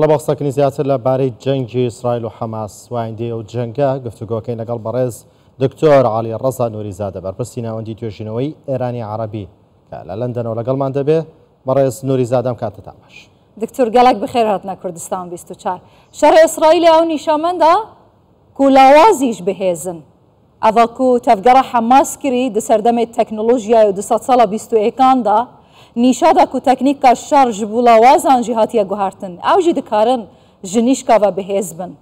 بەڵێ بۆ قسەکردنی زیاتر لە بارەی جەنگی ئیسرائیل و حەماس و ئایندەی ئەو جەنگە گفتوگۆکەین لەگەڵ بەڕێز دکتۆر عەلی ڕەزا نوریزادە بەرپرسی ناوەندی توێژینەوەی ئێرانی عەرەبی کە لە لەندەنەوە لەگەڵمان دەبێ. بەڕێز نوریزادە ئەم کاتەتان باش. دکتۆر گەلەک بخێر هاتنە کوردستان 24. شەڕێ ئیسرائیلێ ئەو نیشامەندا کو لاوازیش بهێزن. ئەڤا کو تەڤگەرا حەماس کری د سەردەمێ تەکنۆلۆژیای و د سەدساڵا بیست و ئێکان دا، نیشادا کو تەکنیکا شەڕ ژ بو لاوازان ژی هاتیە گوهەرتن. ئەو ژی دکارن ژ نیشکا ڤە بهێز بن.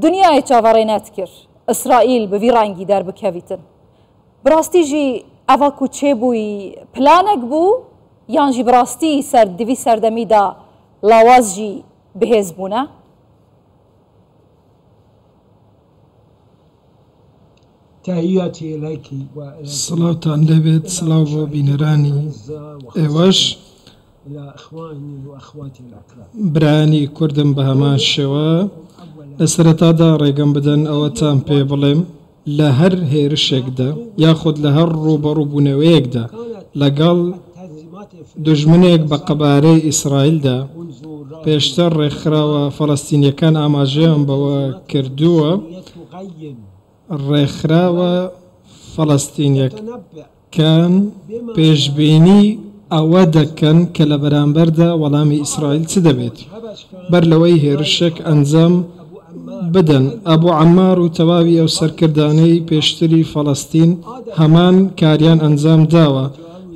دنیایێ چاڤەڕێ نەدکر ئیسرائیل ب ڤی ڕەنگی دەربکەڤیتن. براستی ژی ئەڤا کو چێ بووی پلانەک بوو یان ژی براستی سەر دڤی سەردەمی دا لاواز ژی بهێز بوونە؟ سڵاوتان لێبێت، سڵاو بۆ بینەرانی ئێوەش. برایانی کوردم بە هەمان شێوە. لە سەرەتادا ڕێگەم بدەن ئەوەتان پێ بڵێم لە هەر هێرشێکدا یاخود لە هەر ڕووبەڕووبوونەوەیەکدا لەگەڵ دوژمنێک بە قەبارەی ئیسرائیلدا، پێشتر ڕێکخراوە فەڵەستینییەکان ئاماژەیان بەوە کردووە، ڕێکخراوە فەڵەستینییەکان پێشبینی ئەوە دەکەن کە لە بەرامبەردا وەڵامی ئیسرائیل چ دەبێت بەر لەوەی هێرشێک ئەنجام بدەن. ئەبو عەمار و تەواوی ئەو سەرکردانەی پێشتری فەڵەستین هەمان کاریان ئەنجام داوە.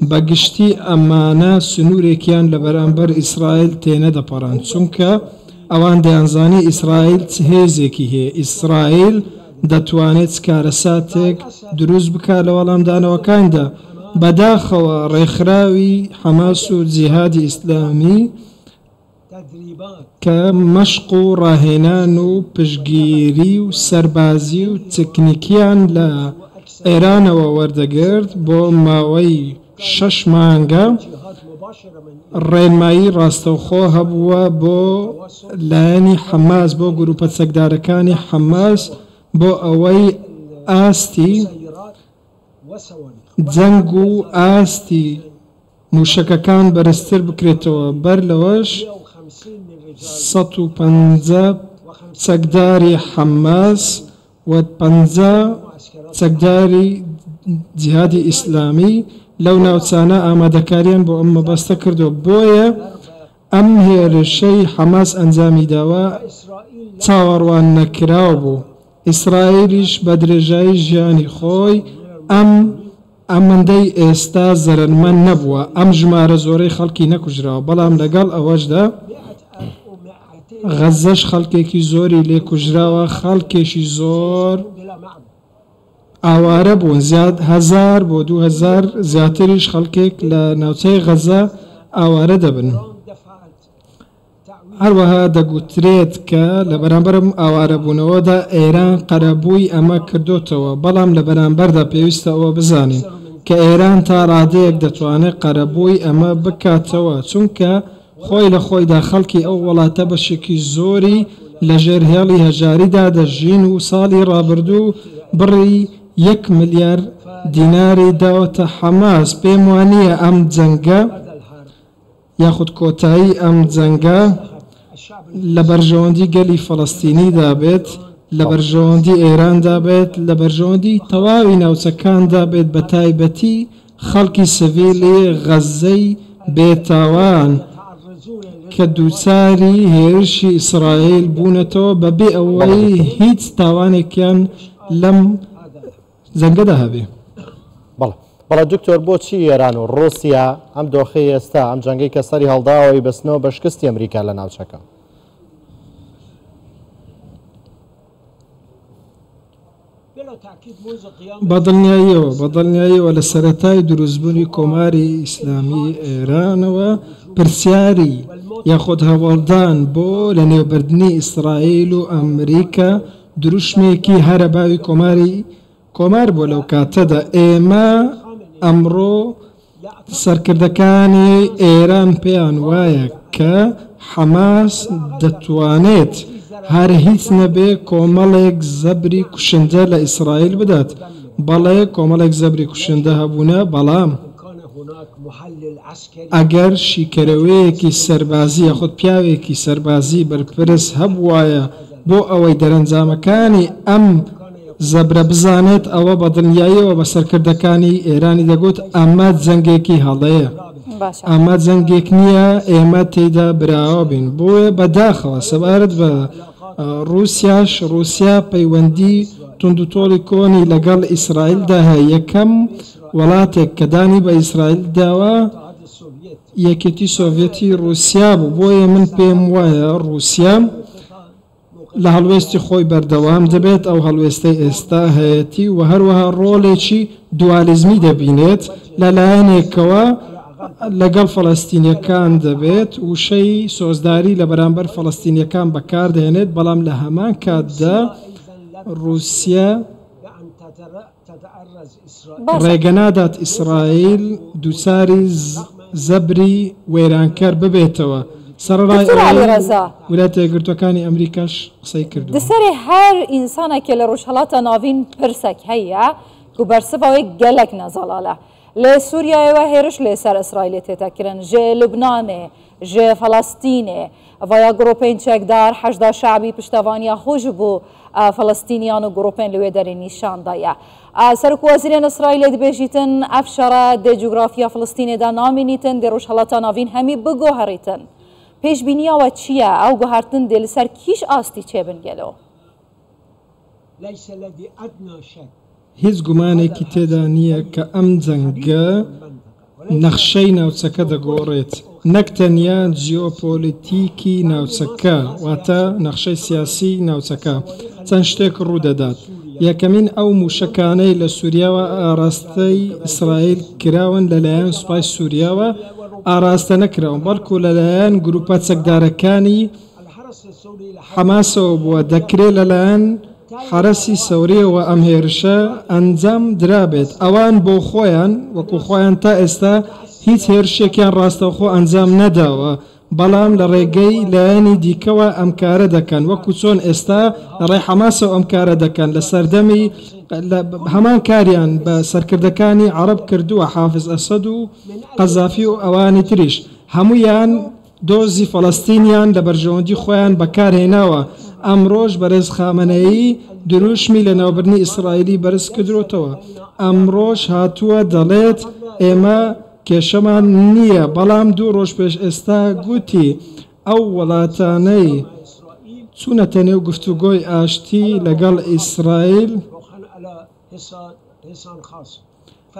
بە گشتی ئەمانە سنوورێکیان لە بەرامبەر ئیسرائیل تێنەدەپەڕاند، چونکە ئەوان دەیانزانی ئیسرائیل چ هێزێکی هەیە، ئیسرائیل دەتوانێت چ کارەساتێک دروست بکات لە وەڵامدانەوەکانیدا. بەداخەوە ڕێکخراوی حەماس و جیهادی ئیسلامی کە مەشق و ڕاهێنان و پشتگیری و سەربازی و تەکنیکیان لە ئێرانەوە وەردەگرت بۆ ماوەی شەش مانگە ڕێنمایی ڕاستەوخۆ هەبووە بۆ لایەنی حەماس بۆ گروپە چەکدارەکانی حەماس بۆ ئەوەی ئاستی جەنگ و ئاستی مووشەکەکان بەرزتر بکرێتەوە، بەر لەوەش 150 چەکداری حەماس و 50 چەکداری جیهادی ئیسلامی لەو ناوچانە ئامادەکاریان بۆ ئەم مەبەستە کردووە، بۆیە ئەم هێرشەی حەماس ئەنجامیداوە چاوەڕوان نەکراو بوو، ئیسرائیلیش بە درێژایی ژیانی خۆی ئەم ئەمەندەی ئێستا زەرەرمەند نەبووە، ئەم ژمارە زۆرەی خەڵکی نەکوژراوە، بەڵام لەگەڵ ئەوەشدا غەززەش خەڵکێکی زۆری لێ کوژراوە، خەڵکێکی زۆر ئاوارە بوون، زیاد هەزار بۆ 2000 زیاتریش خەڵکێک لە ناوچەی غەززە ئاوارە دەبن. هەروەها دەگوترێت کە لە بەرامبەر ئەم ئاوارەبوونەوەدا ئێران قەرەبووی ئەمە کردۆتەوە، بەڵام لە بەرامبەردا پێویستە ئەوە بزانین کە ئێران تا ڕادەیەک دەتوانێت قەرەبووی ئەمە بکاتەوە، چونکە خۆی لە خۆیدا خەڵکی ئەو وڵاتە بەشێکی زۆری لەژێر هێڵی هەژاریدا دەژین و ساڵی ڕابردوو بڕی یەک ملیار دیناری داوەتە حەماس، پێم وانییە ئەم جەنگە یاخود کۆتایی ئەم جەنگە لە بەرژەوەندی گەلی فەڵەستینیدا بێت، لە بەرژەوەندی ئێراندا بێت، لە بەرژەوەندی تەواوی ناوچەکاندا بێت، بە تایبەتی خەڵکی سڤیلی غەززەی بێتاوان کە دووچاری هێرشی ئیسرائیل بوونەتەوە بەبێ ئەوەی هیچ تاوانێکیان لەم جەنگەدا هەبێ. بەڵێ بەڵێ دکتۆر بۆچی ئێران و ڕووسیا ئەم دۆخەی ئێستا ئەم جەنگەی کە سەری هەڵداوەی بەستنەوە بە شکستی ئەمریکا لە ناوچەکە؟ بەدڵنیاییەوە بەدڵنیاییەوە لە سەرەتای دروستبوونی کۆماری ئیسلامی ئێرانەوە پرسیاری یاخود هەوڵدان بۆ لەنێوبردنی ئیسرائیل و ئەمریکا دروشمێکی هەرە باوی کۆماری کۆمار بووە لەو کاتەدا. ئێمە ئەمڕۆ سەرکردەکانی ئێران پێیان وایە کە حەماس دەتوانێت هەر هیچ نەبێ کۆمەڵێک زەبری کوشندە لە ئیسرائیل بدات. بەڵێ کۆمەڵێک زەبری کوشندە هەبوونە، بەڵام. ئەگەر شیکەرەوەیەکی سەربازی یاخود پیاوێکی سەربازی بەرپرس هەبووایە بۆ ئەوەی دەرەنجامەکانی ئەم زەبرە بزانێت، ئەوە بە دڵنیاییەوە بە سەرکردەکانی ئێرانی دەگوت ئەمە جەنگێکی هەڵەیە، ئەمە جەنگێک نییە ئێمە تێیدا براوە بین. بۆیە بەداخەوە سەبارەت بە ڕووسیاش، ڕووسیا پەیوەندی توندوتۆڵی کۆنی لەگەڵ ئیسرائیلدا هەیە، یەکەم وڵاتێک کە دانی بە ئیسرائیل داوە یەکێتی سۆڤیەتی ڕووسیا بوو، بۆیە من پێم وایە ڕووسیا لە هەڵوێستی خۆی بەردەوام دەبێت، ئەو هەڵوێستەی ئێستا هەیەتی و هەروەها ڕۆڵێکی دوالیزمی دەبینێت، لە لایەنێکەوە لەگەڵ فەڵەستینیەکان دەبێت، وشەی سۆزداری لە بەرامبەر فەڵەستینیەکان بەکاردەهێنێت، بەڵام لە هەمان کاتدا ڕووسیا ڕێگەنادات ئیسرائیل دووچاری زەبری وێرانکەر ببێتەوە، سەرەڕای دکتۆر ئەوەی عەلیڕەزا. ویلایەتە یەکگرتووەکانی ئەمریکاش قسەی کردووە. Di serê her însanekê li Rojhilata Navîn pirsek heye ku bersiva wê gelek nezelal e. Li Sûriyeyê we hêriş li ser Îsraîlê tête kirin, ji Lubnanê, ji Felestînê vaya grûpên çekdar Heşda Şe'bî piştevaniya xwe ji bo Felestîniyan û grûpên li wê derê nîşan daye. Serokwezîrên Îsraîlê dibêjîtin ev şere dê cografya Filistînê de namînîtin, dê Rojhilata Navîn hemî biguherîtin. Pêşbîniya we çi ye? Ew guhertin dê li ser kîj astî çêbin gelo? هیچ گومانێکی تێدا نییە کە ئەم جەنگە نەخشەی ناوچەکە دەگۆڕێت، نەک تەنیا جیۆپۆلیتیکی ناوچەکە، واتە نەخشەی سیاسی ناوچەکە. چەند شتێک ڕوودەدات. یەکەمین، ئەو موشەکانەی لە سووریاوە ئاراستەی ئیسرائیل کراون لەلایەن سوپای سووریاوە ئاراستە نەکراون، بەڵکو لەلایەن گروپە چەکدارەکانی حەماسەوە بووە. دەکرێت لەلایەن حەرەسی سەوریەوە ئەم هێرشە ئەنجام درابێت. ئەوان بۆ خۆیان وەکو خۆیان تا ئێستا هیچ هێرشێکیان ڕاستەوخۆ ئەنجام نەداوە، بەڵام لە ڕێگەی لایەنی دیکەوە ئەم کارە دەکەن، وەکو چۆن ئێستا لە ڕێی حەماسەوە ئەم کارە دەکەن. لە سەردەمی هەمان کاریان بە سەرکردەکانی عەرەب کردووە، حافز ئەسەد و قەزافی و ئەوانی تریش، هەمویان دۆزی فەڵەستینیان لە بەرژەوەندی خۆیان بەکارهێناوە. ئەمڕۆش بەرێز خامنەیی دروشمی لەناوبردنی ئیسرائیلی بەرز کردووەتەوە. ئەمڕۆش هاتووە دەڵێت ئێمە کێشەمان نییە، بەڵام دوو ڕۆژ پێش ئێستا گوتی ئەو وڵاتانەی چوونەتە نێو گفتوگۆی ئاشتی لەگەڵ ئیسرائیل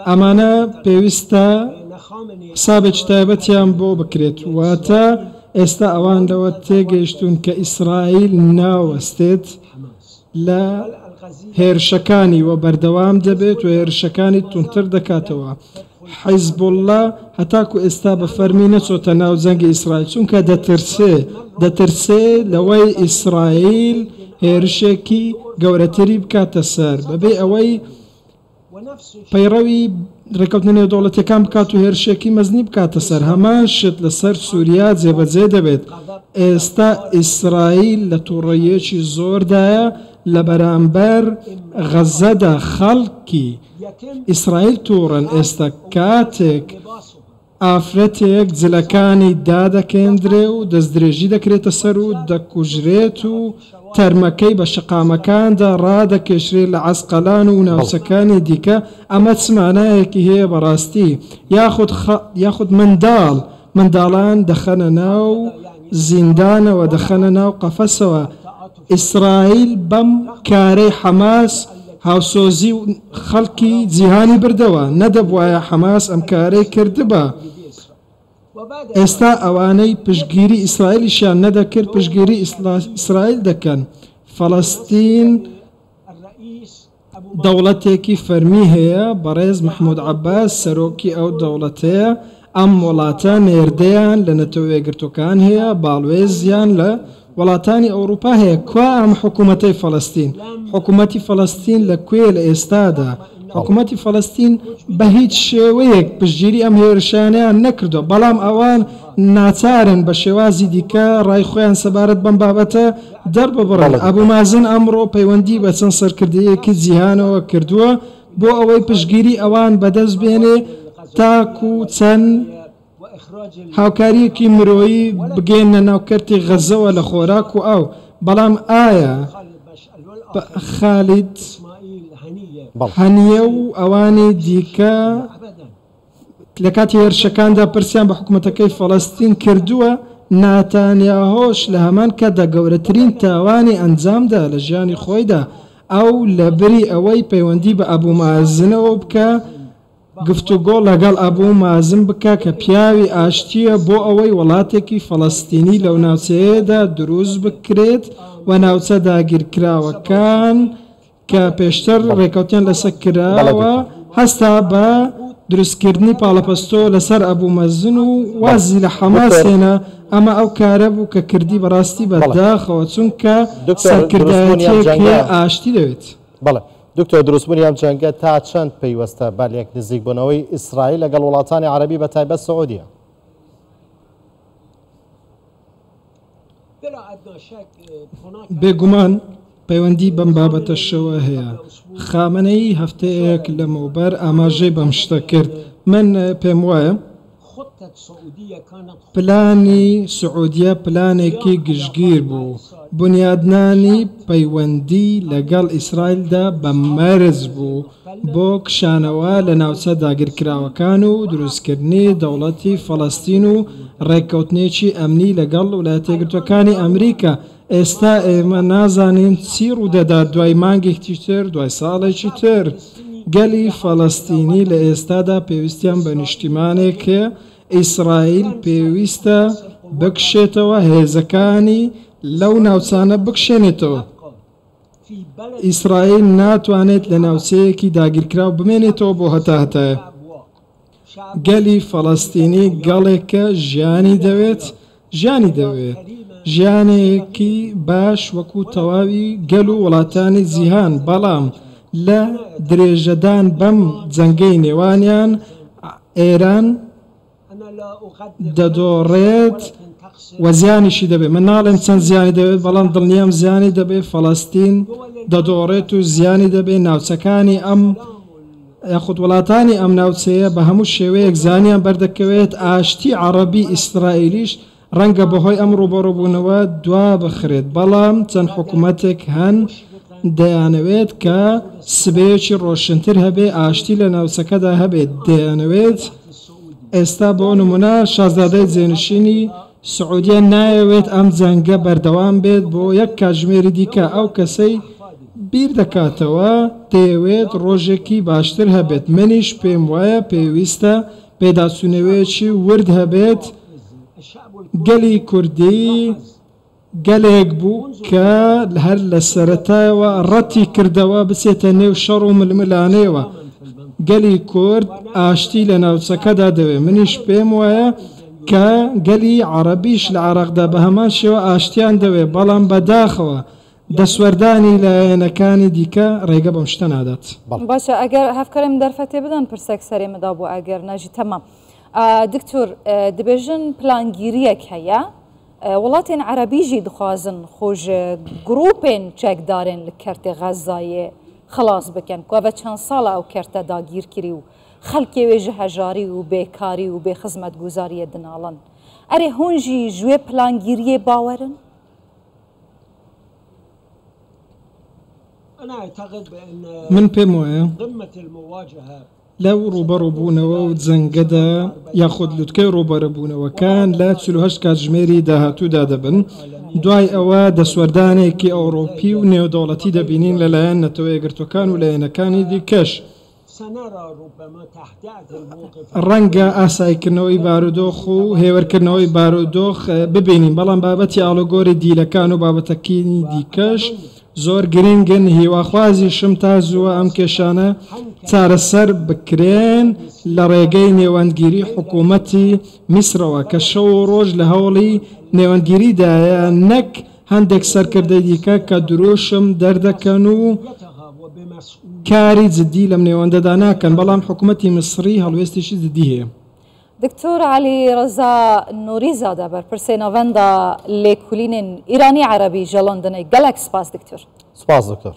ئەمانە پێویستە حسابێکی تایبەتیان بۆ بکرێت. واتە ئێستا ئەوان لەوە تێگەیشتوون کە ئیسرائیل ناوەستێت لە هێرشەکانی و بەردەوام دەبێت و هێرشەکانی توندتر دەکاتەوە. حیزبوڵڵا هەتاکو ئێستا بە فەرمی نەچۆتە ناو جەنگی ئیسرائیل، چونکە دەترسێ، دەترسێ لەوەی ئیسرائیل هێرشێکی گەورەتری بکاتە سەر بەبێ ئەوەی پەیڕەوی ڕێککەوتنە نێودەوڵەتیەکان بکات و هێرشێکی مەزنی بکاتە سەر. هەمان شت لەسەر سووریا جێبەجێ دەبێت. ئێستا ئیسرائیل لە تووڕەیەکی زۆردایە لە بەرامبەر غەزەدا. خەڵکی ئیسرائیل تووڕەن ئێستا کاتێک ئافرەتێک جلەکانی دادەکێندرێ و دەستدرێژی دەکرێتە سەر و دەکوژرێت و تەرمەکەی بە شەقامەکاندا ڕادەکێشرێت لە عەسقەلان و ناوچەکانی دیکە، ئەمە چ مانایەکی هەیە بەڕاستی؟ یاخود منداڵ، منداڵان دەخەنە ناو زیندانەوە، دەخەنە ناو قەفەسەوە. ئیسرائیل بەم کارەی حەماس هاوسۆزی و خەڵکی جیهانی بردەوە، نەدەبوایە حەماس ئەم کارەی کردبا. ئێستا ئەوانەی پشتگیری ئیسرائیلیشیان نەدەکرد پشتگیری ئیسرائیل دەکەن. فەڵەستین دەوڵەتێکی فەرمی هەیە، بەڕێز مەحمود عەباس سەرۆکی ئەو دەوڵەتەیە. ئەم وڵاتە نێردەیان لە نەتەوە یەکگرتووەکان هەیە، باڵوێزیان لە وڵاتانی ئەوروپا هەیە. کوا ئەم حکوومەتەی فەڵەستین؟ حکوومەتی فەڵەستین لە کوێ لە ئێستادا؟ حکوومەتی فەڵەستین بە هیچ شێوەیەک پشتگیری ئەم هێرشانەیان نەکردووە، بەڵام ئەوان ناچارن بە شێوازی دیکە ڕای خۆیان سەبارەت بەم بابەتە دەرببڕن. ئەبوو مازن ئەمڕۆ پەیوەندی بە چەند سەرکردەیەکی جیهانەوە کردووە بۆ ئەوەی پشتگیری ئەوان بەدەست بێنێ. تاکو چەند هاوکارییەکی مرۆیی بگەیەننە ناو کەرتی غەززەوە لە خۆراک و ئاو، بەڵام ئایا خالید هەنییە و ئەوانی دیکە لە کاتی هێرشەکاندا پرسیان بە حکومەتەکەی فەڵەستین کردووە؟ ناتانیاهۆش لە هەمان کاتدا گەورەترین تاوانی ئەنجامدا لە ژیانی خۆیدا، ئەو لەبری ئەوەی پەیوەندی بە ئەبو مازنەوە بکا، گفتوگۆ لەگەڵ ئەبو مازن بکە کە پیاوی ئاشتییە بۆ ئەوەی وڵاتێکی فەڵەستینی لەو ناوچەیەدا دروست بکرێت و ناوچە داگیرکراوەکان کە پێشتر ڕێکەوتنیان لەسەر کراوە هەستا بە دروستکردنی پاڵەپەستۆ لەسەر ئەبو مەزن و وازی لە حەماس هێنا، ئەمە ئەو کارە بوو کە کردی بەڕاستی بەداخەوە چونکە سەرکردایەتیەک هەیە ئاشتی دەوێت. دکتۆر دروستبوونی ئەم جەنگە تا چەند پەیوەستە بە لێک نزیکبوونەوەی ئیسرائیل لەگەڵ وڵاتانی عەرەبی بە تایبەت سعودیە؟ بێگومان پەیوەندی بەم بابەتەشەوە هەیە. خامنەیی هەفتەیەک لەمەوبەر ئاماژەی بەم شتە کرد. من پێم وایە پلانی سعودیە پلانێکی گشتگیر بوو، بونیادنانی پەیوەندی لەگەڵ ئیسرائیلدا بە مەرج بوو بۆ کشانەوە لە ناوچە داگیرکراوەکان و دروستکردنی دەوڵەتی فەڵەستین و ڕێککەوتنێکی ئەمنی لەگەڵ ولایەتە یەکگرتووەکانی ئەمریکا. ئێستا ئێمە نازانین چی ڕوودەدات دوای مانگێکی تر، دوای ساڵێکی تر. گەلی فەڵەستینی لە ئێستادا پێویستیان بە نیشتیمانێک هەیە، ئیسرائیل پێویستە بکشێتەوە، هێزەکانی لەو ناوچانە بکشێنێتەوە. ئیسرائیل ناتوانێت لە ناوچەیەکی داگیرکراو بمێنێتەوە بۆ هەتاهەتایە. گەلی فەڵەستینی گەڵێکە ژیانی دەوێت، ژیانی دەوێت، ژیانێکی باش وەکو تەواوی گەل و وڵاتانی جیهان، بەڵام لە درێژەدان بەم جەنگەی نێوانیان ئێران دەدۆڕێت و زیانیشی دەبێت، من ناڵێم چەند زیانی دەبێت، بەڵام دڵنیام زیانی دەبێت، فەڵەستین دەدۆڕێت و زیانی دەبێت، ناوچەکانی ئەم یاخود وڵاتانی ئەم ناوچەیە بە هەموو شێوەیەک زیانیان بەردەکەوێت، ئاشتی عەڕەبی ئیسرائیلیش ڕەنگە بەهۆی ئەم ڕووبەڕووبوونەوە دوابخرێت، بەڵام چەند حکومەتێک هەن دەیانەوێت کە سبەیەکی ڕۆشنتر هەبێ، ئاشتی لە ناوچەکەدا هەبێت، دەیانەوێت ئێستا بۆ نمونە شازادەی جێنشینی سعودیە نایەوێت ئەم جەنگە بەردەوام بێت بۆ یەک کاتژمێری دیکە، ئەو کەسەی بیر دەکاتەوە دەیەوێت ڕۆژێکی باشتر هەبێت، منیش پێم وایە پێویستە پێداچوونەوەیەکی ورد هەبێت، گەلی کوردی گەلێک بوو کە هەر لە سەرەتایەوە ڕەتی کردەوە بچێتە نێو شەڕ و ململانێوە، گەلی کورد ئاشتی لە ناوچەکەدا دەوێت، منیش پێم وایە کە گەلی عەڕەبیش لە عێراقدا بە هەمان شێوە ئاشتیان دەوێت، بەڵام بەداخەوە دەستوەردانی لایەنەکانی دیکە ڕێگە بەم شتە نادات. باشە ئەگەر هەڤکارێم دەرفەتێ بدەن پرسێک سەرێ مدا بوو ئەگەر نەژی تەمام. دکتۆر دبێژن پلانگیریەک هەیە وڵاتێن عەرەبی ژی دخوازن خۆ ژ گروپێن چەکدارێن لە کەرتێ غەزایێ خلاص بکەن کو ئەڤە چەند ساڵە ئەو کەرتە داگیر کری و خەلکێ وێ ژ هەژاری و بێکاری و بێ خزمەتگوزاریێ دناڵن. ئەرێ هون ژی ژ وێ پلانگیریێ باوەرن؟ من پێم وایە لەو ڕووبەڕووبوونەوە و جەنگەدا یاخود لوتکەی ڕووبەرەبوونەوەکان لە 48 کاتژمێری داهاتوودا دەبن، دوای ئەوە دەستوەردانێکی ئەوڕۆپی و نێودەوڵەتی دەبینین لەلایەن نەتەوە یەکگرتووەکان و لایەنەکانی دیکەش. ڕەنگە ئاساییکردنەوەی بارودۆخ و هێورکردنەوەی بارودۆخ ببینین، بەڵام بابەتی ئاڵوگۆری دیلەکان و بابەتەکانی دیکەش زۆر گرنگن، هیواخوازیشم تا زووە ئەم کێشانە چارەسەر بکرێن لە ڕێگەی نێوەندگیری حکوومەتی میسرەوە کە شەو و ڕۆژ لە هەوڵی نێوەندگیریدایە نەک هەندێک سەرکردەی دیکە کە دروشم دەردەکەن و کاری جدی لەم نێوەندەدا ناکەن، بەڵام حکومەتی میسری هەڵوێستێکی جدی هەیە. دکتۆر عەلی ڕەزا نوری زادە بەرپرسێ ناڤەندا لێکولینێن ئیرانی عەرەبی ژە لەندەنێ گەلەک سپاس دکتۆر. سپاس دکتۆر.